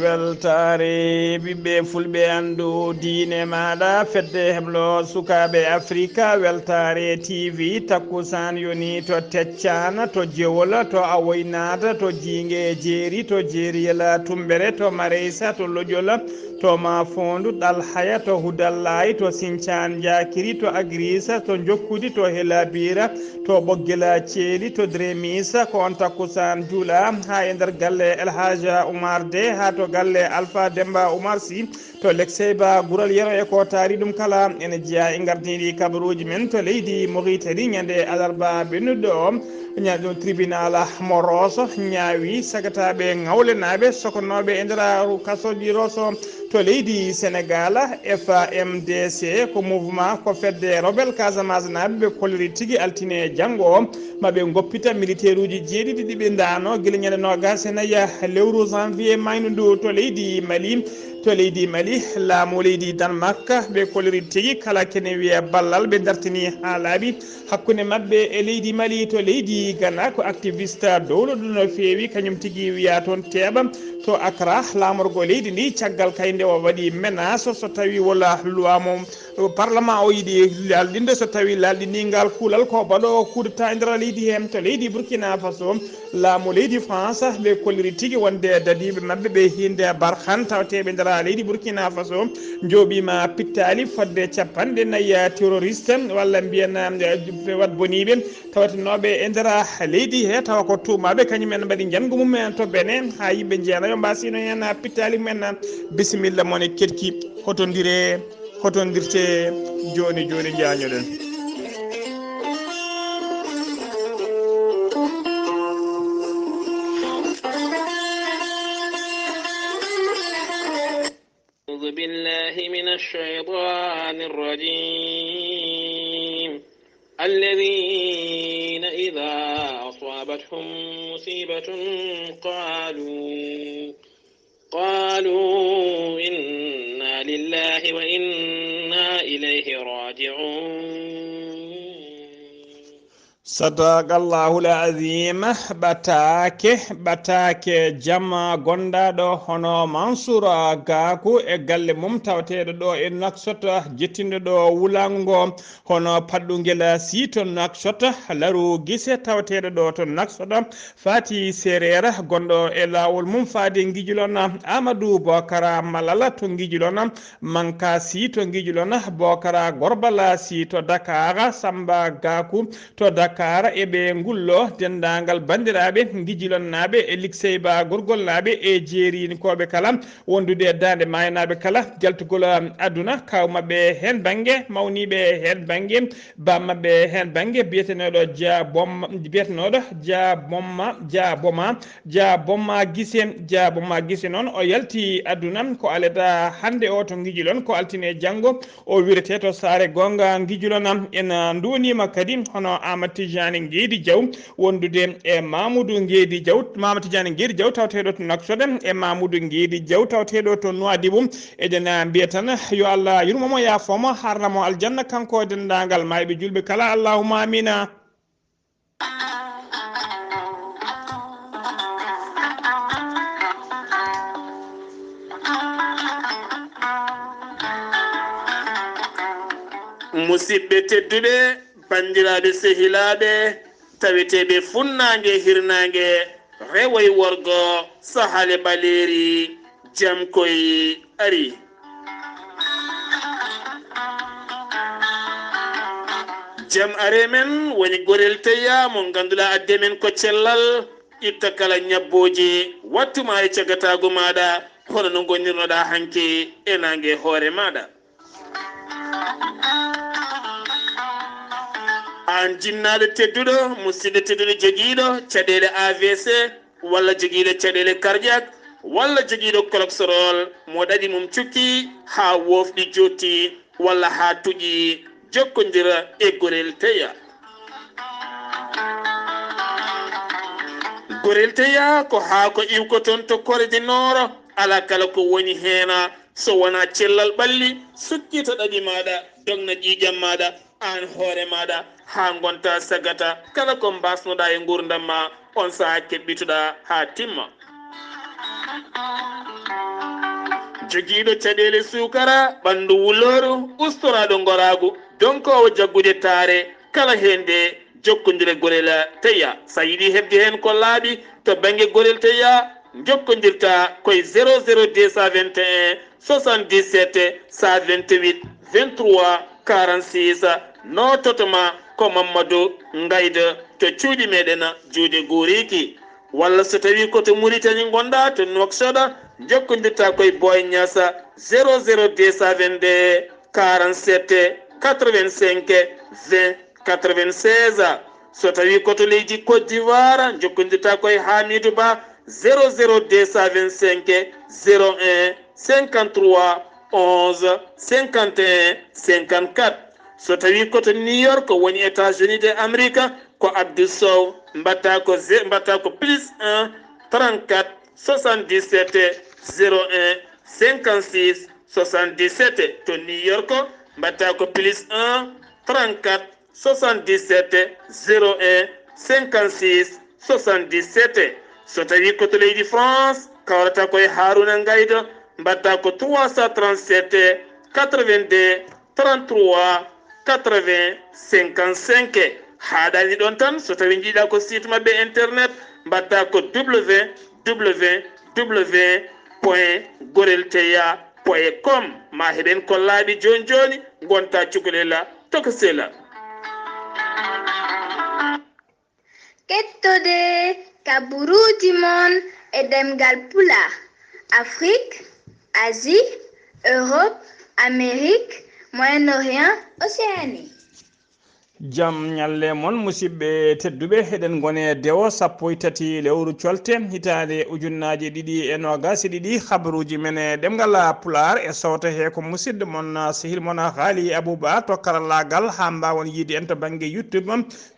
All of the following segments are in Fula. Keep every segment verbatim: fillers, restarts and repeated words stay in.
Weltaare ɓiɓɓe fulɓe, anndu diine maaɗa, fedde heblo sukaaɓe Afrika, weltaare T V, takkusaan yoni to Teccaan, to Jewol, to Awoynaat, to Jiinge Jeeri, to Jeeriyel Tummbere, to Mareysa, to Lojol, to Maafoondu, Ɗalhaya, to Hudallaay, to Sincaan Njaakiri, to Agriis, to Njokkudi, to Helabiira, to Ɓoggel Ceeli, to Dremiis, ko on takkusaan juula haa e nder galle El Hadj Oumar De, haa to galle Alpha Demba Oumar Sy, to Lekseyba Gural Yero e ko taari ɗum kala. Ene jeyaa e ngardiiɗi kabaruuji men to leydi Mauritanie, ñande alarba ɓennuɗo o, ñande ɗum tribunal mo Rosso ñaawi sagataaɓe ŋawlenaaɓe sokonooɓe e nder kasooji Rosso. To leydi Senegal, F M D C ko mouvement, ko fedde rebelle Casamance naaɓe, ɓe kolliri tigi altine janngo o, ma ɓe ngoppita militaire uji jeeɗiɗi ɗi ɓe ndaano gila ñande noogas e nayi lewru janvier maynu ndu. To leydi Mali, to leydi Mali, laamu leydi Danemark, ɓe kolliri tigi kala kene wiya ballal, ɓe dartini haa laaɓi hakkunde maɓɓe e leydi Mali. To leydi Ghana, ko activiste dowluɗo no feewi, kañum tigi wiya toon teeɓa. To Accra, laamorgo leydi ndi, caggal kay nde o waɗi menace, so tawi wala loi mo, parlement o yiɗi lalɗinde, so tawi lalɗini ngal kuulal, ko baɗoowo coup d'État e nder leydi heen. To leydi Burkina Faso, laamu leydi France, ɓe kolliri tigi wonde dadiiɓe maɓɓe ɓe hinde Barkhane, tawateeɓe nder leydi Burkina Faso, njooɓiima pittaali fodde capanɗe nayi terroriste, walla mbiyen, eh, wat boniiɓe, tawatinooɓe e nder leydi he, tawa ko tuumaaɓe, kañum en mbaɗi njanngu mum en to Benin, haa yimɓe jeenayo mbasino heen pittaali mum en. Bisimilla mon e keɗki, hotondire, hotondirte jooni jooni, njaañoɗen. أعوذ بالله من الشيطان الرجيم. الذين إذا أصابتهم مصيبة قالوا، قالوا إنا لله وإنا إليه راجعون. Sadaqallahul azim. Ɓataake, ɓataake jama gondaɗo hono Mansour Gakou e galle mum tawateɗo ɗo e Nouakchott, jettinɗo ɗo wulango ngo, hono Paɗɗungel Sy to Nouakchott, Laru Gise tawateɗo ɗo to Nouakchott, Fati Serer gonɗo e lawol mum faade Ngijilon, Amadou Bokara Malala to Ngijilon, Manka Sy to Ngijilon, Bokara Gorbala Sy to Dakar, Samba Gakou to Dakar, e ɓe ngullo denndaangal banndiraaɓe Ngijilonnaaɓe e Likseyba Gorgolnaaɓe e jeerinkooɓe kala, wondude e daande maaynaaɓe kala, jaltugol aduna, kaw maɓɓe heen bannge, mawniiɓe heen bannge, ba maɓɓe heen bannge, biyetenooɗo Dia Bom-, biyetenooɗo Dia Bomma, Dia Boma, Dia Bomma Gise, Dia Bomma Gise noon, o yalti aduna ko aleda hannde o to Ngijilon, ko altine janngo, o wirete to saare goonga Ngijilon. En nduwaniima kadi hono Amadou Tidiane Ngeydi Diaw, wondude e Mamoudou Ngeydi Diaw, Mamadou Tidiane Ngeydi Diaw, tawateeɗo to Nouakchott, e Mamoudou Ngeydi Diaw, tawateeɗo to Nouadhibou. Eɗen mbiya tan, yo Allah yurmo mo, yaafo mo, harna mo aljanna, kanko e denndaangal maayɓe julɓe kala. Allahumma amina. Musidɓe tedduɓe, banndiraaɓe sehilaaɓe, taweteeɓe funnaange hirnaange, rewo e worgo, sahale ɓaleeri, jam koy ari. Jam are men woni gorel teya mo ngannduɗaa adde men ko cellal, itta kala ñabbooje, wattu maare cagataagu maaɗa, hono no ngonnirnoɗaa hanke e naange hoore maaɗa. Aan jinnaaɗo tedduɗo, musidɗo tedduɗo jogiiɗo caɗeele A V C, walla jogiiɗo caɗeele cardiaque, walla jogiiɗo cholestérol mo ɗaɗi mum cukki haa woofɗi jotti, walla haa tuƴi, jokkondira e Gorel Teya. Gorel Teya ko haako iwkoton to Corée du Nord, alaa kala ko woni heen so wonaa cellal ɓalli, sukkita ɗaɗi maaɗa, dogna ƴiiƴam maaɗa, aan hoore maaɗa, haa ngonta sagata kala ko mbaasnoɗaa e nguurndam ma, on sahaa keɓɓitoɗaa haa timma. Jogiiɗo caɗeele suukara, ɓanndu wulooru, ustoraaɗo ngoraagu, donkoowo jaggude taare, kala heen nde jokkondire gorel teya. So a yiɗi heɓde heen ko laaɓi to bannge gorel teya, jokkondirta koye zéro zéro deux cent vingt et un soixante-dix-sept cent vingt-huit vingt-trois quarante-six. Noototo ma ko Mamadou Ngaydo to cuuɗi meɗen Juude Guuriiki. Walla so tawii ko to Muritani ngonɗaa, to Nouakchott, jokkondirta koye Boy Niass, zéro zéro deux cent vingt-deux quarante-sept quatre-vingt-cinq vingt quatre-vingt-seize. So tawii ko to leydi Côte d'Ivoire, jokkondirta koye Hamidou Ba, zéro zéro deux cent vingt-cinq zéro un cinquante-trois onze cinquante et un cinquante-quatre. So tawii ko to New York woni États-Unis de Amérique, ko Abdou Sow, mbaɗta ko ze-, mbaɗta ko plus un trente-quatre soixante-dix-sept zéro un cinquante-six soixante-dix-sept. To New York, mbaɗta ko plus un trente-quatre soixante-dix-sept zéro un cinquante-six soixante-dix-sept. So tawii ko to leydi France, kawrata koye Haruna Ngaydo, mbaɗta ko trois cent trente-sept quatre-vingt-deux trente-trois quatre-vingts cinquante-cinq. Haaɗaani ɗoon tan, so tawii njiɗa ko site maɓɓe internet, mbaɗta ko www point gorelteya point com. Ma heɓen ko laaɓi jooni jooni, ngonta cukalel tokosel. Kettode kaburuuji mon e ɗemngal Pulaar, Afrique, Asie, Europe, Amérique, Moyen-Orient, Océanie. Jam ñalle mon, musidɓe tedduɓe, eɗen ngone dewo sappo e tati lewru colte, hitaande ujunnaaje ɗiɗi e noogaas e ɗiɗi. Habaruuji men e ɗemngal Pulaar e sowto he ko musidɗo mon, sehil mon Haali Abuba to karallaagal, haa mbaawon yiide en to bannge YouTube.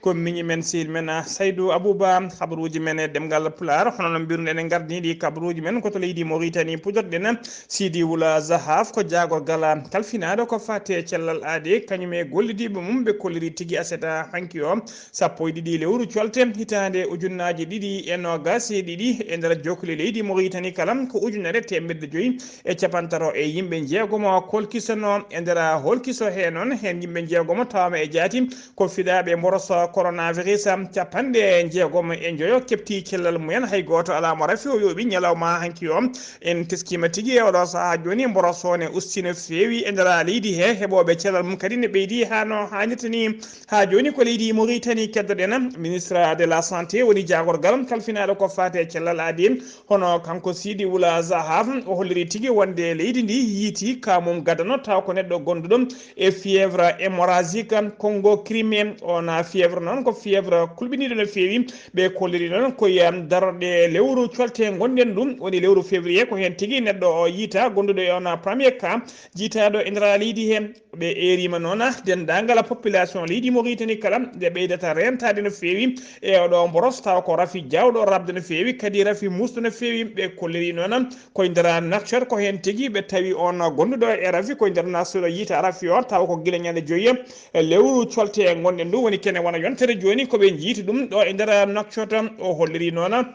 Ko miñi men, sehil men Saydu Abuba. Habaruuji men e ɗemngal Pulaar, hono no mbiruɗen, en ngardiniiɗi kabaruuji men ko to leydi Moritani, puɗɗorɗen Sidi Wula Zahaf ko jaagorgal kalfinaaɗo ko faati e cellal aadi, kañum e gollidiiɓe mum. Ɓe kolliri tigi aset hanki o, sappo e ɗiɗi lewru colte, hitaande ujunnaaji ɗiɗi e noogaas e ɗiɗi, e nder jokkule leydi Moritani kala ko ujunere teemedde joyi e capantato e yimɓe njeegomo kolkisono. E nder holkiso he noon, heen yimɓe njeegomo tawama e jaati ko fiɗaaɓe mboroso coronavirus. Capanɗe njeegomo e njoyo keɓti cellal mumen, hay gooto alaa mo rafi o yooɓi ñalawma hanki o. En teskiima tigi e oɗo sahaa jooni, mboroso ne usti no feewi e nder leydi he, heɓooɓe cellal mum kadi ne ɓeydi haa no haanirta ni. Haa jooni ko leydi Moritani keddoɗen. Ministre de la Santé woni jaagorgal kalfinaaɗo ko faati e cellal aadi. Hono kanko Sidi Wula Zahaf, o holliri tigi wonde leydi ndi yiiti ka mum gadano, taw ko neɗɗo gonduɗo e fièvre hémorragique Congo Crimée. On fièvre noon ko fièvre kulɓiniiɗo no feewi. Ɓe kolliri noon ko e darorɗe lewru colte ngonɗen ɗum, woni lewru février, ko heen tigi neɗɗo o yiita gonduɗo e on premier cas jiitaaɗo e nder leydi he. Ɓe eeriima noon denndaangal population leydi Moritani kala nde ɓeydata reentaade no feewi e oɗo mboros, taw ko rafi jaawɗo raɓde no feewi, kadi rafi muusɗo no feewi. Ɓe kolliri noon ko e nder Nouakchott, ko heen tigi ɓe tawi on gonduɗo e rafi ko e nder Nouakchott o yiita rafi o, taw ko gila ñande joyi e lewru colte ngonɗen ɗum, woni kene wona yontere jooni ko ɓe njiiti ɗum ɗo e nder Nouakchott. O holliri noon,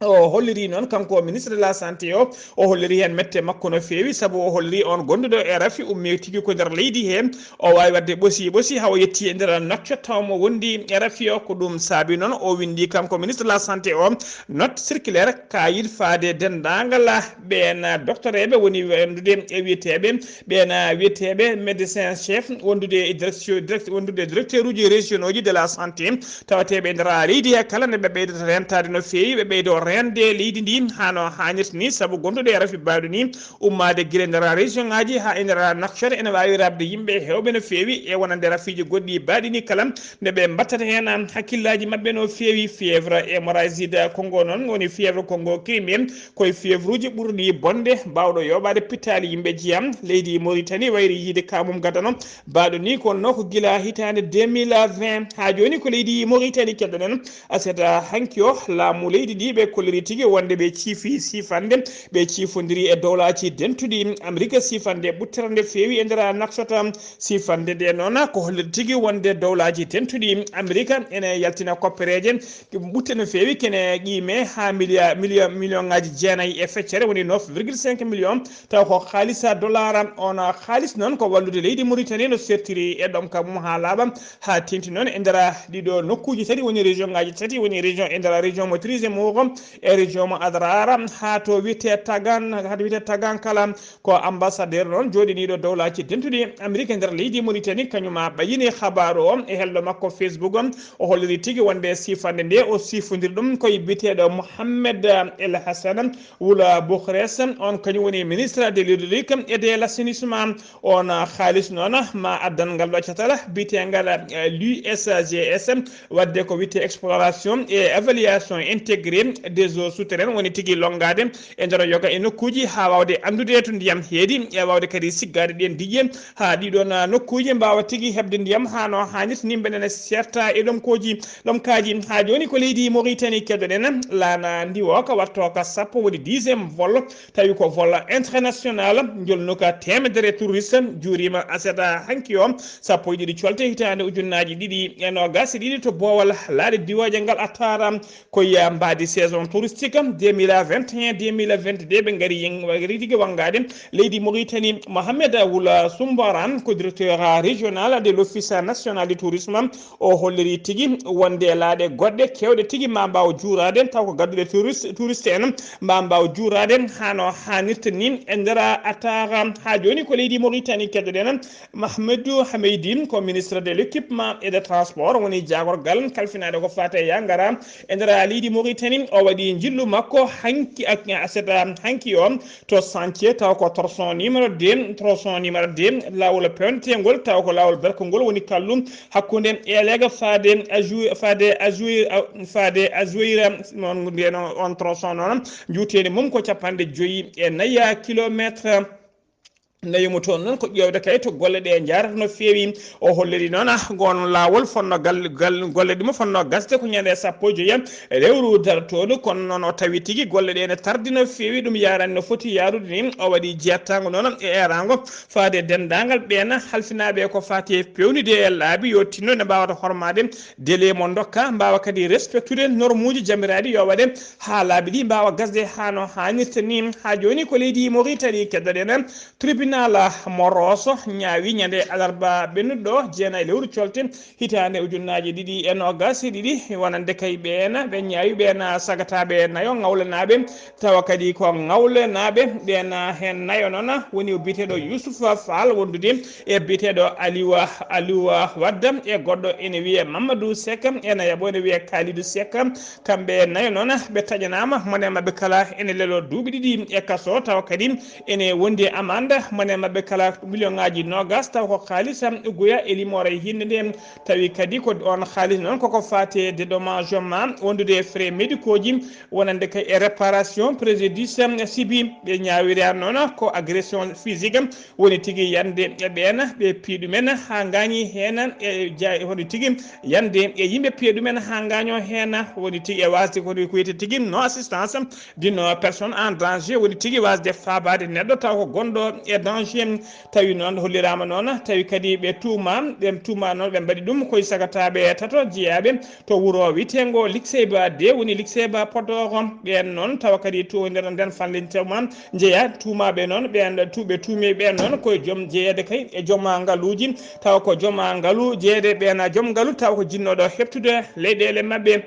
o holliri noon kanko ministre de la santé o, o holliri heen mette makko no feewi, sabu o holliri on gonduɗo e rafi ummi tigi ko nder leydi he, o waawi waɗde ɓosi ɓosi haa o yetti e nder Nouakchott taw mo wondi e rafi o. Ko ɗum saabi noon o winndi kanko ministre de la santé o note circulaire, kayit faade denndaangal ɓeen doctoreeɓe woni wondude e wiyeteeɓe, ɓeen wiyeteeɓe médecin chef wondude e direction, direct-, wondude e directeur uji régionaux ji de la santé, tawateeɓe e nder leydi he kala nde ɓe ɓeydata reentaade no feewi, ɓe ɓeydo reende leydi ndi haa no haanirta ni, sabu gonduɗo e rafi baawɗo ni ummaade gila e nder région ngaji haa e nder Nouakchott ene waawi raɓde yimɓe heewɓe no feewi, e wonande rafiiji goɗɗi baɗɗi ni kala nde ɓe mbattata heen hakkillaaji maɓɓe no feewi. Fièvre hémorragique Congo noon woni fièvre Congo Crimée, ko e fièvre uji ɓurɗi bonde baawɗo yooɓaade pittaali yimɓe jiyam. Leydi Moritani wayri yiide ka mum gadano baɗo ni, kono ko gila hitaande deux mille vingt haa jooni ko leydi Moritani keddoɗen. Aset hanki o, laamu leydi ndi ɓe holliri tigi wonde ɓe ciifi siifande, ɓe ciifondiri e dowlaaji dentuɗi Amerika. Siifande ɓuttere nde feewi e nder naksata. Siifande nde noon ko holliri tigi wonde dowlaaji dentuɗi Amerika ene yaltina koppereeje ɓutte no feewi, kene qiime haa milliard, million, million ngaaji jeenayi e feccere, woni neuf virgule cinq million, taw ko haalisa dollar. On haalis noon ko wallude leydi Mauritanie no sertiri e ɗomka mum haa laaɓa, haa teeŋti noon e nder ɗiɗo nokkuuji tati, woni région ngaaji tati, woni région e nder région mo Treize Mouro, e région mo Adrar, haa to wiyetee Tagan, haa to wiyetee Tagan kala. Ko ambassadeur noon jooɗiniiɗo dowlaaji dentuɗi Amerika e nder leydi Mauritanie, kañum ma ɓayini habaaru o e hello makko Facebook. O holliri tigi wonde siifande nde o siifondiri ɗum koye biyeteeɗo Mohamed El Hassan Wula Bukhres, on kañum woni ministre de l'hydraulique et de l'assainissement. On haalis noon ma addan ngal ɗo catal biyeteengal, eh, l'U S G S, wadde ko wiyetee exploration et évaluation intégrée des eaux souterraines, woni tigi lonngaade e nder yoga e nokkuuji haa waawde anndude to ndiyam heedi, e waawde kadi siggaade ɗeen diƴƴe haa ɗiɗon nokkuuji mbaawa tigi heɓde ndiyam haa no haanirta. Ni mbeɗen serta e ɗomkooji, ɗomkaaji. Haa jooni ko leydi Mauritanie keddoɗen, laana ndiwooka wattooka sappo, woni dixième vol, tawi ko vol international, jolnuka teemedere touriste, juuriima aset hanki o, sappo e ɗiɗi colte hitaande ujunnaaji ɗiɗi e noogas e ɗiɗi to boowal laaɗe diiwooje ngal Attar. Ko yiya mbaadi saison touristique deux mille vingt et un, deux mille vingt-deux, ɓe ngari yeng-, ngari tigi wanngaade leydi Mauritanie. Mohamed Wula Soumbaran ko directeur régional de l'Office national du tourisme. O holliri tigi wonde laaɗe goɗɗe keewɗe tigi ma mbaaw juuraade, taw ko gadduɗe touriste, touriste en ma mbaaw juuraade haa no haanirta ni e nder Attar. Haa jooni ko leydi Mauritanie keddoɗen. Mahmoudou Hameydi ko ministre de l'équipement et de transport, woni jaagorgal kalfinaade ko faati e yangara e nder leydi Mauritanie. O waɗi njillu makko hanki, ak-, aset hanki o to chantier, taw ko tronçon numéro deux, tronçon numéro deux, laawol pewnetengol, taw ko laawol berkongol woni kallu hakkunde Elega faade Azou-, faade Azou-, faade Azoura. Noon, nden on tronçon noon, njuuteeni mum ko capanɗe joyi e nayi kilometre. Nawi mo toon noon ko ƴeewde kay to golle ɗe njaarata no feewi. O holliri noon, ah, ngoon laawol fonno gal-, gal-, golle ɗum fonno gasde ko ñande sappo e joyi lewru dartooɗo, kono noon o tawi tigi golle ɗe ne tardi no feewi, ɗum yaarani no foti yaarude ni. O waɗi jeettaango noon e eeraango faade denndaangal ɓeen halfinaaɓe ko faati e peewnude e laabi yo tinno ne mbaawata hormaade délai mo ndokka, mbaawa kadi respectude normuuji jamiraaɗi yo waɗe haa laabi ɗi mbaawa gasde haa no haanirta ni. Haa jooni ko leydi Mauritanie keddoɗen. Tribunal mo Rosso ñaawi ñande alarba ɓennuɗo jeenayi lewru colte hitaande ujunnaaji ɗiɗi e noogas e ɗiɗi, wonande kay ɓeen ɓe ñaawi ɓeen sagataaɓe nayo ŋawlanaaɓe, tawa kadi ko ŋawlanaaɓe ɓeen heen nayo noon woni o biyeteeɗo Youssouf Fall wondude e biyeteeɗo Aliou, Aliou Wade e goɗɗo ene wiyee Mamadou Seck, e nayaɓo ene wiyee Kalidou Seck. Kamɓe nayo noon ɓe taƴanaama, mone maɓɓe kala ene leloo duuɓi ɗiɗi e kaso, tawa kadi ene wondi e amande, mone maɓɓe kala million ngaaji noogas, tawa ko kaalis uggoya e limoore hinnde nde. Tawi kadi ko on kaalis noon koko faati e dédommagement wondude e frais médicaux ji, wonande kay e réparation préjudice sibi. Ɓe ñaawiri noon ko agression physique, woni tigi yande e ɓeen ɓe pii ɗumen haa ngaañi heen e ja-, woni tigi yande e yimɓe piya ɗumen haa ngaaño heen, woni tigi e waasde ko ko wiyetee tigi non assistance d'une personne en danger, woni tigi waasde faabaade neɗɗo taw ko gonɗo e danger. Tawi noon holliraama noon, tawi kadi ɓe tuuma, ɓe tuuma noon ɓe mbaɗi ɗum koye sagataaɓe tato jeyaaɓe to wuro wiyeteengo Likseyba de, woni Likseyba Podor. Ɓeen noon tawa kadi to nder nden fallintema jeya tuumaaɓe noon, ɓeen tu-, ɓe tuumi ɓeen noon koye joom jeyeede kay e joom ngaluuji, tawa ko joom ngalu jeyeede ɓeen joom ngalu, tawa ko jinnooɗo heɓtude leyɗeele maɓɓe.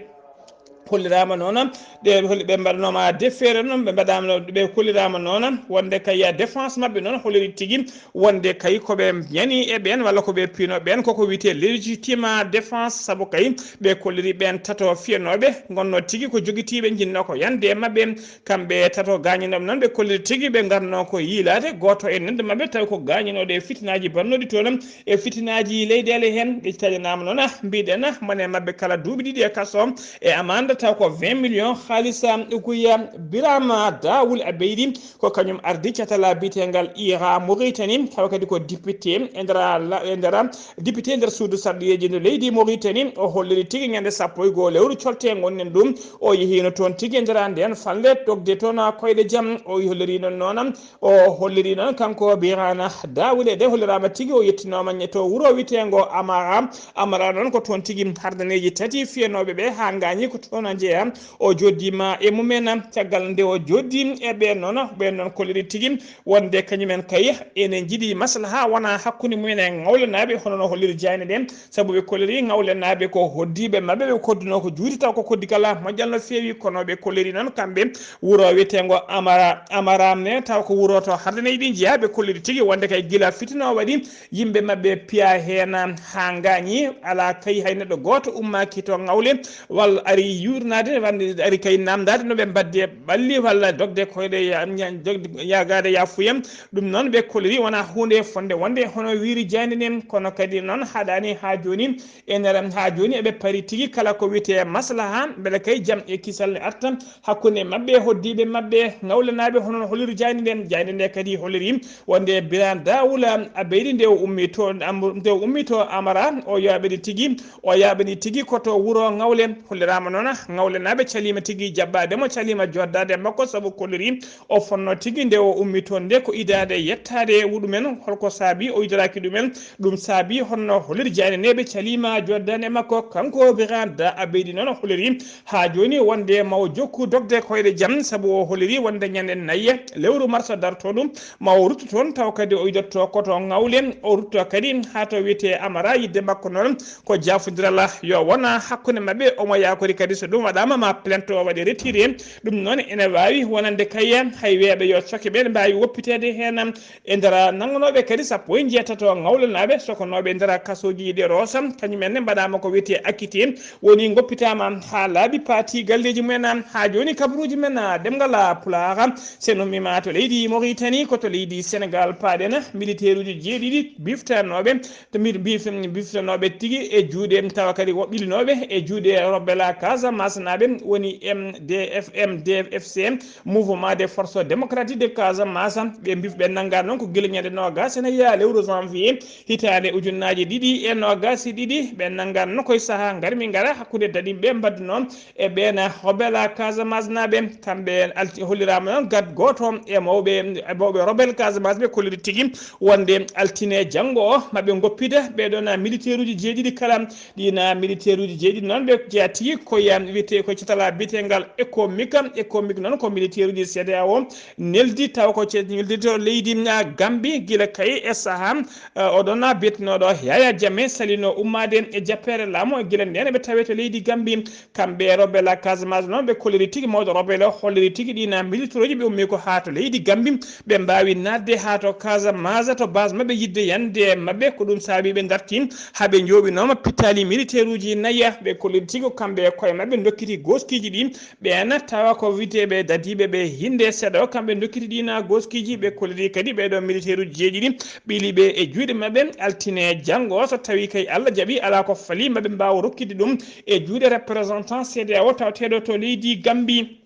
Holliraama noon, ɗe holi-, ɓe mbaɗanooma defeere noon, ɓe mbaɗaama, ɓe kolliraama noon wonde kay défense maɓɓe noon holliri tigi wonde kay ko ɓe ñani e ɓeen walla ko ɓe piino ɓeen koko wiyetee légitime défense, sabu kay ɓe kolliri ɓeen tato fiyanooɓe ngonnoo tigi ko jogitiiɓe, njinnoo ko yande e maɓɓe. Kamɓe tato gaañinooɓe noon, ɓe kolliri tigi ɓe ngarnoo ko yiilaade gooto e nande maɓɓe, tawi ko gaañinooɗo e fitinaaji bannooɗi toon e fitinaaji leyɗeele heen. Ɓe taƴanaama noon, ah, mbiɗen, ah, mone maɓɓe kala duuɓi ɗiɗi e kaso e amande. taw ko vingt millions haalisa ukuya. Birama Dawul Abeydi ko kañum ardi catala bitengal ira Mauritanie, tawa kadi ko député e ndera e ndera député e nder suudu sarɗiyeeji ndu leydi Mauritanie. O holliri tigi ñande sappo e goo lewru colte ngonɗen ɗum, o yehiino toon tigi e ndera nden falle dogde toon koyɗe jam. O holliri noon noon o holliri noon kanko Birana Dawul e nde holliraama tigi o yettinooma ñe to wuro wiyeteengo Amara. Amara noon ko toon tigi hardaneeji tati fiyanooɓe ɓe haa ngaañi ko toon njeyaa. O jooɗdiima e mumen. Caggal nde o jooɗdi e ɓeen noon, ɓeen noon kolliri tigi wonde kañumen kay ene njiɗi maslaha wona hakkunde mumen e ŋawlenaaɓe, hono no holliri jaaynde nden, sabu ɓe kolliri ŋawlenaaɓe ko hoddiiɓe maɓɓe, ɓe koddunoo ko juuti taw ko koddi kala moƴƴal no feewi, kono ɓe kolliri noon kamɓe wuro wiyeteengo Amara, Amara ne taw ko wuro to hardaneeji ɗi njeyaa, ɓe kolliri tigi wonde kay gila fitina o waɗi, yimɓe maɓɓe piya heen haa ngaañi, alaa kay hay neɗɗo gooto ummaaki to ŋawle, walla ari yuurnaade, walla ari kay naamndaade no ɓe mbaɗde ɓalli, walla dogde koyɗe ya-, ya-, dogde yaagaade yaafuya. Ɗum noon ɓe kolliri wonaa huunde fotnde wonde hono wiyri jaaynde nden, kono kadi noon haɗaani haa jooni. E nder haa jooni eɓe pari tigi kala ko wiyetee maslaha, mbele kay jam e kisal ne arta hakkunde maɓɓe e hoddiiɓe maɓɓe ŋawlenaaɓe, hono no holliri jaaynde nden. Jaaynde nde kadi holliri wonde Birane Daoula Abeydi nde o ummi to Am-, nde o ummi to Amara, o yaaɓiri tigi, o yaaɓiri tigi ko to wuro Ŋawle. Holliraama noon Ŋawlenaaɓe caliima tigi jaɓɓaade mo, caliima joddaade e makko, sabu kolliri o fotnoo tigi nde o ummi toon nde ko idaade yettaade ɗumen. Holko saabi o idiraaki ɗumen? Ɗum saabi hono holliri jaaynde nde ɓe caliima joddaade e makko. Kanko Birane Da Abeydi noon holliri haa jooni wonde ma o jokku dogde koyɗe jam, sabu o holliri wonde ñande nayi lewru marsa dartooɗo ma o rutto toon, taw kadi o idotto ko to Ŋawle, o rutto kadi haa to wiyetee Amara. Yiɗde makko noon ko jaafondiral yo wona hakkunde maɓɓe. Omo yaakori kadi so ɗum waɗaama ma plainte o waɗe retiré. Ɗum noon ene waawi wonande kay hay weeɓe yo coke ɓe mbaawi woppiteede heen. E nder nanngunooɓe kadi sappo e njeetato ŋawlenaaɓe sokonooɓe e nder kasooji ɗi Roosa, kañum en ne mbaɗaama ko wiyetee acquitté, woni ngoppitaama haa laaɓi, paati galleeji mumen. Haa jooni kabaruuji men ɗemngal Pulaar, so en ummiima to leydi Mauritanie, ko to leydi Senegal paaɗen. Militeeruuji jeeɗiɗi biftanooɓe, to mbir-, bif-, biftanooɓe tigi e juuɗe, tawa kadi wo ɓilinooɓe e juuɗe rebelle Casamance naaɓe, woni M D F, M D F C, Mouvement des Forces Démocratiques de Casamance. Ɓe mbif-, ɓe nannga noon ko gila ñande noogaas ene yaa lewru janvier hitaande ujunnaaji ɗiɗi e noogaas e ɗiɗi. Ɓe nannga noon koye sahaa ngarmi ngara hakkunde daɗiiɓe ɓe mbaɗduno e ɓeen rebelle Casamance naaɓe. Kamɓe alti-, holliraama noon gad gooto e mawɓe, e mawɓe rebelle Casamance ɓe kolliri tigi wonde altine janngo o maɓe ngoppida ɓee ɗoon militeeruuji jeeɗiɗi kala. Ɗiin militeeruuji jeeɗiɗi noon ɓe jeyaa tigi ko ya wiyetee ko catal biyeteengal ECOMIG. ECOMIG noon ko militeeruuji C E D E A O neldi, taw ko ce-, neldi to leydi, ah, Gambie gila kay e sahaa, ah, oɗon biyetnooɗo Yaya Jammeh salino ummaade e jappeere laamu gila ndeen ɓe tawee to leydi Gambie. Kamɓe rebelle Casamance noon ɓe kolliri tigi, mawɗo rebelle o holliri tigi ɗiin militeeruuji ɓe ummi ko haa to leydi Gambie, ɓe mbaawi naatde haa to Casamance to base maɓɓe yiɗde yande maɓɓe. Ko ɗum saabi ɓe ndarti haa ɓe njooɓinooma pittaali militeeruuji nayi. Ɓe kolliri tigi ko kamɓe e koye maɓɓe ndokkiti goskiiji ɗi ɓeen, tawa ko wiyeteeɓe dadiiɓe ɓe hinnde seeɗa o, kamɓe ndokkiti ɗiin goskiiji. Ɓe kolliri kadi ɓee ɗoo militeeruuji jeeɗiɗi ɓili ɓe e juuɗe maɓɓe altine janngo, so tawii kay Allah jaɓi alaa ko fali maɓe mbaawa rokkude ɗum e juuɗe représentant C E D E A O tawateeɗo to leydi Gambie.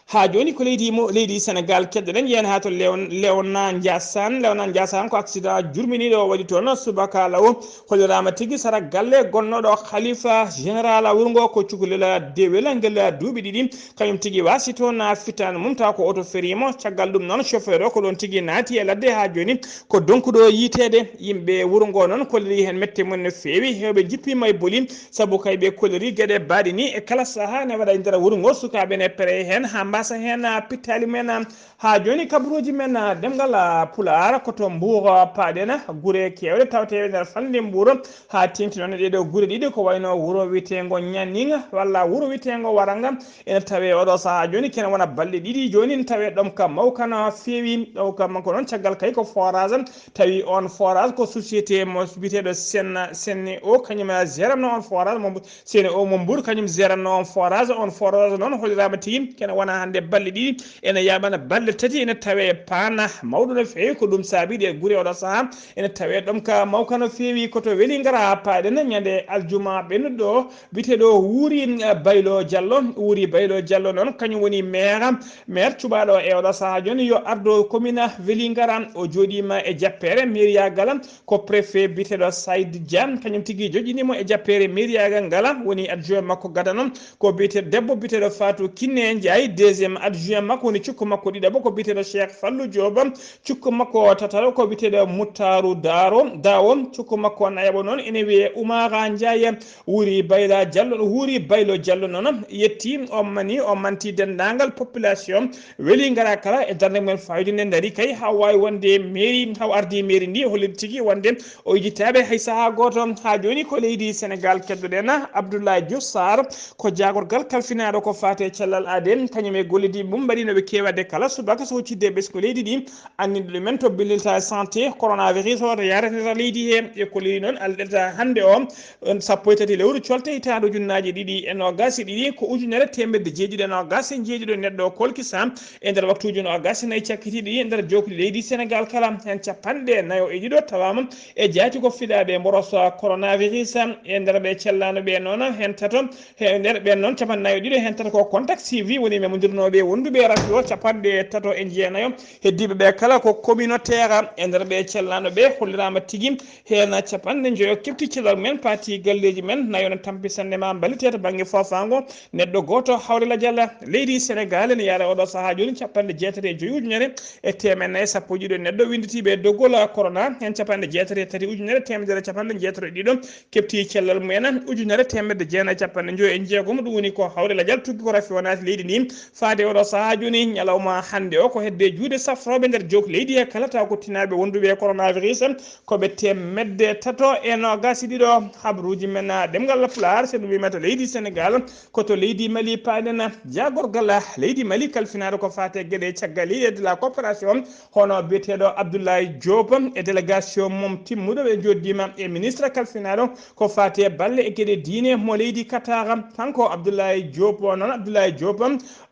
Haa jooni ko leydi mo, leydi Senegal keddoɗen, yehen haa to Leon-, Leona Ndiassane. Leona Ndiassane ko accident jurminiiɗo o waɗi toon subaka law. Holliraama tigi sara galle gonnooɗo khalifa général wuro ngo ko cukalel Dewel ngel duuɓi ɗiɗi. Kañum tigi waasi toon fitaandu mum taw ko oto ferii mo. Caggal ɗum noon chauffeur o ko ɗoon tigi naati e ladde haa jooni ko donkuɗo yiiteede. Yimɓe wuro ngo noon kolliri heen mette mum no feewi. Heewɓe njippiima e boli sabu kay ɓe kolliri geɗe baaɗe ni e kala sahaa ne waɗa e nder wuro ngo. Sukaaɓe ne pere heen haa mbasa heen pittaali mumen. Haa jooni kabaruuji men, ah, ɗemngal, ah, Pulaar ko to Mbuur, ah, paaɗen, ah, gure keewɗe tawetee e nder falnde Mbuur. Haa teeŋti noon e ɗee ɗoo gure ɗiɗi ko wayno wuro wiyeteengo Ñaning walla wuro wiyeteengo Waranga. Ene tawee oɗo sahaa jooni kene wona balɗe ɗiɗi jooni ene tawee ɗomka mawka no feewi. Ɗomka makko noon caggal kay ko forage, tawi oon forage ko société mo biyeteeɗo Sen-, Sen'Eau, kañum jeeranno oon forage mo Mbu-, Sen'Eau mo Mbuur, kañum jeeranno oon forage. Oon forage noon holliraama tigi kene wona nde balɗe ɗiɗi, ene yaaɓana balɗe tati, ene tawee paana mawɗo no feewi. Ko ɗum saabii ɗe gure oɗo sahaa ene tawee ɗom ka mawka no feewi. Ko to Welingara paaɗen ñande aljuma ɓennuɗo, biyeteeɗo Wuuri, eh, Baylo Jallo. Wuuri Baylo Jallo noon, kañum woni maire, maire cuɓaaɗo e oɗo sahaa jooni, yo ardo commune Welingara. O jooɗiima e jappeere mairiyaagal, ko préfet biyeteeɗo Saïd Dia, kañum tigi joƴƴiniimo e jappeere mairiyaagal ngal, woni adjoint makko gadano, ko biyeteeɗo debbo biyeteeɗo Fatou Kiné Ndiaye. Deuxième adjoint makko woni cukko makko ɗiɗaɓo, ko biyeteeɗo Cheikh Fallou Diop. Cukko makko tataɓo ko biyeteeɗo Muttaru Daro, Dawo. Cukko makko nayaɓo noon ene wiyee Oumara Ndiaye. Wuuri Bayla Diallo, Wuuri Baylo Diallo noon yetti, o mani, o manti denndaangal population Welingara kala e darnde mumen fayde nde, ndaari kay haa waawi wonde mairie, haa ardi mairie ndi, holliti tigi wonde o yejjitaɓe hay sahaa gooto. Haa jooni ko leydi Senegal keddoɗen. Abdoulaye Diouf Sarr ko jaagorgal kalfinaaɗo ko faati e cellal aadee, kañum e gollidiiɓe mum mbaɗiino ɓe keewaade kala subaka so huccitde e ɓesngu leydi ndi, anndinde ɗumen to billitaare santé coronavirus o to yaretee leydi he. E ko leydi noon alɗeta hannde o, on sappo e tati lewru colte hitaande ujunnaaji ɗiɗi e noogaas e ɗiɗi, ko ujunere teemedde jeeɗiɗi e noogaas e jeeɗiɗo neɗɗo kolkisa e nder waktuuji noogaas e nayi cakkitiiɗi e nder jowkdi leydi Senegal kala. Heen capanɗe nayo e ɗiɗo tawaama e jaati ko fiɗaaɓe mboros coronavirus. E nder ɓe cellaano ɓe noon heen tato, e nder ɓeen noon capanɗe nayo e ɗiɗo heen tato ko contact suivi, woni memondirnooɓe wonduɓe e rafi o, capanɗe tato e jeenayo. Heddiiɓe ɓe kala ko communautaire. E nder ɓe cellaano ɓe holliraama tigi heen capanɗe njoyo kefti cellal mumen, paati galleeji men, nayo no tampi sannde ma mballitee to bannge foofaango. Neɗɗo gooto hawre lajal leydi Senegal ene yahra oɗo sahaa jooni capanɗe jeetati e joyi ujunere e teemedde nayi e sappo e ɗiɗo neɗɗo winnditiiɓe e doggol corona, heen capanɗe jeetati e tati ujunere teemedere capanɗe jeetati e ɗiɗo kefti cellal mumen, ujunere teemedde jeenayi e capanɗe njoyi e jeegom. Ɗum woni ko hawre lajal tuggi ko rafi o naati leydi ndi faade oɗo sahaa jooni. Ñalawma hannde o ko hedde juuɗe safrooɓe nder jowkdi leydi he kala, tawa ko tinaaɓe wonduɓe e coronavirus, ko ɓe teemedde tato e noogaas e ɗiɗo. Habaruuji men, ah, ɗemngal Pulaar, so ɗum wiima to leydi Senegal, ko to leydi Mali paaɗen. Jaagorgal leydi Mali kalfinaaɗo ko faati e geɗe caggal leydi e de la coopération, hono biyeteeɗo Abdoulaye Diop e délégation mum timmuɗo, ɓe njooɗdiima e ministre kalfinaaɗo ko faati e balle e geɗe diine mo leydi Qatar. Kanko Abdoulaye Diop, o noon Abdoulaye Diop,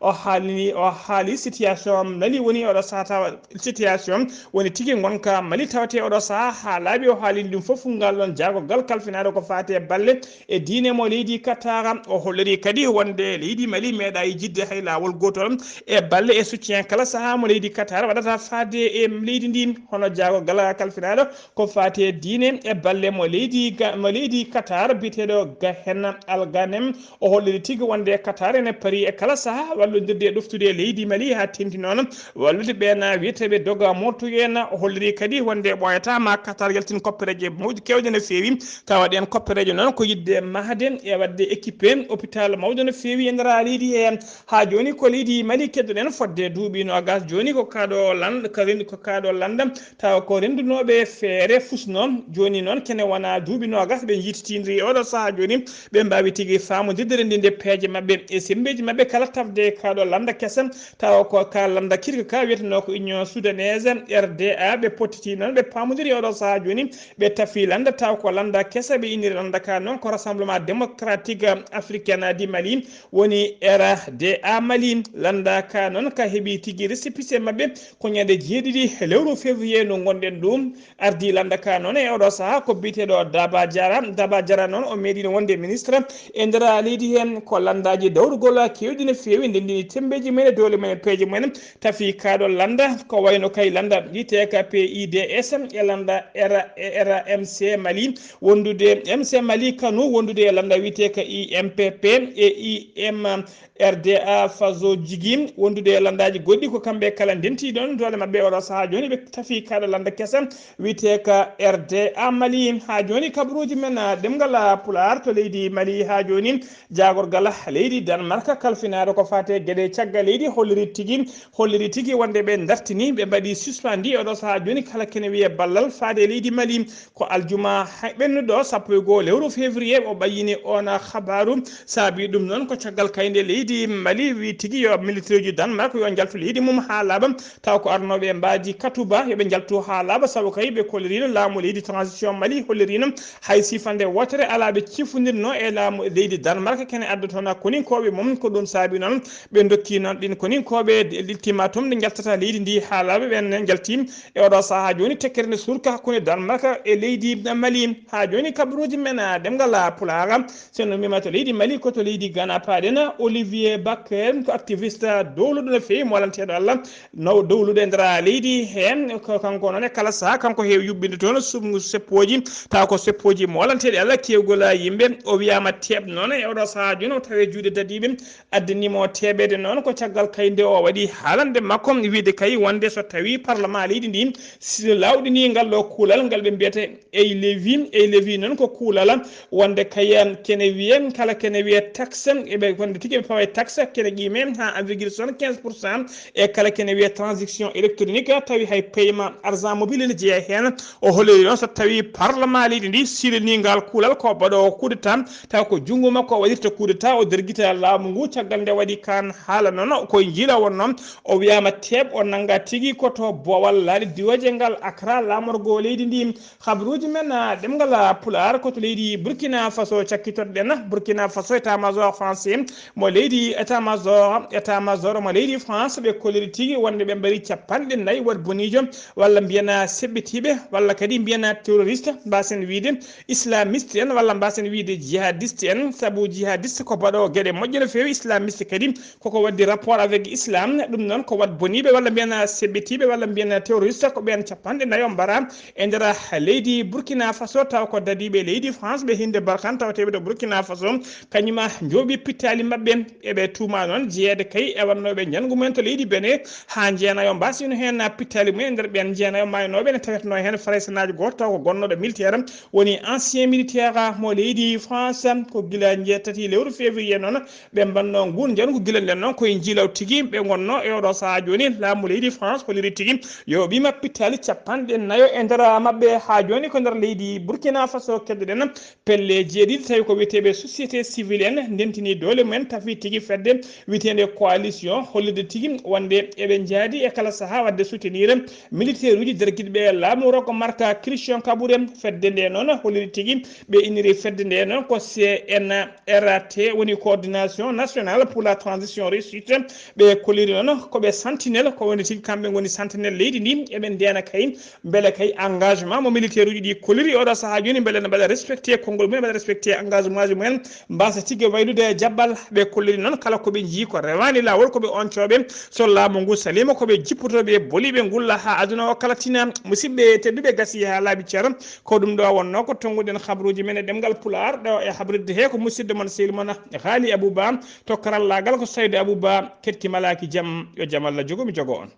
o haalini, o haali situation Mali woni oɗo sahaa, situation woni tigi ngonka Mali tawetee oɗo sahaa haa laaɓi. O haalini ɗum fof, ngal ɗoon jaagorgal kalfinaaɗo ko faati e balle e diine mo leydi Qatar. O holliri kadi wonde leydi Mali meeɗaa yejjitde hay laawol gootol e balle e soutien kala sahaa mo leydi Qatar waɗata faade e leydi ndi. Hono jaagorgal kalfinaaɗo ko faati e diine e balle mo leydi Ga-, mo leydi Qatar, biyeteeɗo Gahen Al Ghanem, o holliri tigi wonde Qatar ene parii e kala sahaa wallondirde e ɗoftude leydi Mali haa teeŋti noon wallude ɓeen wiyeteeɓe doga mootuɓe en. O holliri kadi wonde ɓooyataa ma Qatar yaltin koppereeje mawɗe keewɗe no feewi, tawa ɗeen koppereeje noon ko yiɗde mahde e waɗde équipé hôpital mawɗo no feewi e nder leydi hee. Haa jooni ko leydi Mali keddoɗen fodde duuɓi noogaas jooni, ko kaaɗo lan-, ko ren-, ko kaaɗo lannda, tawa ko renndunooɓe feere fusno. Jooni noon kene wona duuɓi noogaas ɓe njiititindiri e oɗo sahaa jooni, ɓe mbaawi tigi faamondirde renndinde peeje maɓɓe e semmbeeji maɓɓe kala tafde kaaɗo lannda kesa, tawa ko ka lannda kirka ka wiyetenoo ko Union Soudanaise, R D A, ɓe pottiti noon ɓe paamondiri e oɗo sahaa jooni, ɓe tafi lannda tawa ko lannda kesa, ɓe inniri lannda ka noon ko Rassemblement Démocratique Africain du Mali, woni R D A Mali. Lannda ka noon ka heɓi tigi récépissé maɓɓe ko ñande jeeɗiɗi lewru février ndu ngonɗen ɗum. Ardii lannda ka noon e oɗo sahaa ko biyeteeɗo Daba Diarra. Daba Diarra noon o meeɗiino wonde ministre e nder leydi heen. Ko lanndaaji dawrugol keewɗi no feewi ndenndini semmbeeji mumen e dowle mumen e peeje mumen. Tafi kaaɗo lannda ko wayno kay lannda wiyetee ka P I D S e lannda R-, R M C Mali wondude, M C Mali Kano wondude e lannda wiyetee ka I M P P e I M R D A Faso Jigi wondude e lanndaaji goɗɗi. Ko kamɓe kala ndenti ɗoon doole maɓɓe oɗo sahaa jooni, ɓe tafi kaaɗo lannda kesa wiyetee ka R D A Mali. Haa jooni kabaruuji men, ah, ɗemngal, ah, Pulaar to leydi Mali haa jooni. Jaagorgal leydi Danemark kalfinaaɗo ko faati e geɗe caggal leydi holliri tigi, holliri tigi wonde ɓe dartini, ɓe mbaɗi suspendi oɗo sahaa jooni kala kene wiyee ballal faade e leydi Mali. Ko aljuma hay ɓennuɗo sappo e goo lewru février o ɓayyini oon habaaru. Saabii ɗum noon ko caggal kaynde leydi Di Mali wi tigi yo militaire uji Danemark yo njaltu leydi mum haa laaɓa, taw ko arnooɓe e mbaadi Katuba yo ɓe njaltu haa laaɓa, sabu kay ɓe kollirino laamu leydi transition Mali hollirino hay sifande wootere alaa ɓe cifondirno e laamu leydi Danemark kene adda toon koninkooɓe mum. Ko ɗum saabi noon ɓe dokki noon ɗin koninkooɓe ultimatum nde njaltata leydi ndi haa laaɓa. Ɓen njalti e oɗo sahaa jooni tekkere nde surka hakkunde Danemark e leydi Mali. Haa jooni kabaruuji men, ah, ɗemngal, ah, Pulaar, so no mbiyata leydi Mali ko to leydi Ghana paaɗen. Olivier Baker ko activiste dowluɗo no feewi, molanteeɗo Allah, no dowluɗo e nder leydi heen. Ko kanko noon e kala sahaa kanko heewi yuɓɓinde toon sum seppooji, taw ko seppooji molanteeɗi Allah, keewgol yimɓe. O wiyaama teeɓ noon e oɗo sahaa jooni o tawi e juuɗe dadiiɓe, addaniima o teeɓeede noon ko caggal kay nde o waɗi haalande makko wiide kay wonde so tawi parlement leydi ndi si lawɗini ngal ɗo kuulal ngal ɓe mbiyata Ey Levi. Ey Levi noon ko kuulal wonde kay kene wiye kala kene wiye taxe, eɓe wonde tigi eɓe pawa e taxe kene qime haa un virgule soixante-quinze pour cent e kala kene wiye transaction électronique, tawi hay paiement argent mobile ene jeeya heen. O holliri noon so tawi parlement leydi ndi silini ngal kuulal ko baɗoowo coup d'état, taw ko junngo makko o waɗirta coup d'état, o dergita laamu ngu. Caggal nde waɗi kaan haala noon koye njiila wonno o wiyaama teeɓ, o nannga tigi ko to boowal laaɗe diwooje ngal Accra laamorgo leydi ndi. Habaruuji men, ah, ɗemngal, ah, Pulaar ko to leydi Burkina Faso cakkitoɗen. Burkina Faso état major français mo leydi état major, état major mo leydi France ɓe kolliri tigi wonde ɓe mbari capanɗe nayi waɗ boniijo walla mbiyana seɓɓitiiɓe walla kadi mbiyana terroriste, mbasen wiide islamiste en walla mbasen wiide jihadiste en, sabu jihadiste ko baɗo geɗe moƴƴe no feewi, islamiste kadi koko waddi rapport avec islam. Ɗum noon ko waɗ boniiɓe walla mbiyana seɓɓitiiɓe walla mbiyana terroriste, ko ɓeen capanɗe nayo mbara e nder leydi Burkina Faso, taw ko dadiiɓe leydi France ɓe hinde barkan tawateeɓe to Burkina Faso, kañuma njooɓi pittaali maɓɓe. Eɓe tuuma noon jeyeede kay e wannooɓe njanngu mumen to leydi Benin, haa jeenayo mbasino heen pittaali mumen e nder ɓeen jeenayo maaynooɓe ne tawetnoo heen faraysenaajo gooto taw ko gonnooɗo militaire, woni ancien militaire mo leydi France. Ko gila njeetati lewru février noon ɓe mbanno ngun njanngu. Gila nden noon koye njiilaw tigi ɓe ngonno e oɗo sahaa jooni. Laamu leydi France holliri tigi yo ɓima pittaali capanɗe nayo e nder maɓɓe. Haa jooni ko nder leydi Burkina Faso keddoɗen pelle jeeɗiɗi tawi ko wiyeteeɓe société civile en ndentini doole mumen tafi tigi fedde wiyeteende coalition hollirde tigi wonde eɓe njaadi e kala sahaa waɗde soutenir militaire uji dergiɗɓe laamu rokko marka Christian Kabouré. Fedde nde noon holliri tigi ɓe inniri fedde nde noon ko C N R T, woni coordination nationale pour la transition réussite. Ɓe kolliri noon ko ɓe sentinelle, ko woni tigi kamɓe ngoni sentinelle leydi ndi. Eɓe ndeena kay mbele kay engagement mo militaire uji ɗi kolliri oɗo sahaa jooni mbele ne mbaɗa respecté konngol mumen, mbaɗa respecté engagement aji mumen, mbasa tigi waylude e jabbal. Ɓe kolliri noon kala ko ɓe njii ko rewaani laawol, ko ɓe oncooɓe, so laamu ngu saliima ko ɓe jippotooɓe e boliiɓe ngulla haa aduna o kala tina. Musidɓe tedduɓe, gasi haa laaɓi cer. Ko ɗum ɗo wonno ko tonnguɗen habruuji men e ɗemngal Pulaar ɗo e habridde he ko musidɗo mon sehil mon Haali Abou Ba, to karallaagal ko Saydu Abou Ba. Keɗki malaaki jam, yo jam Allah jogo mi jogo on.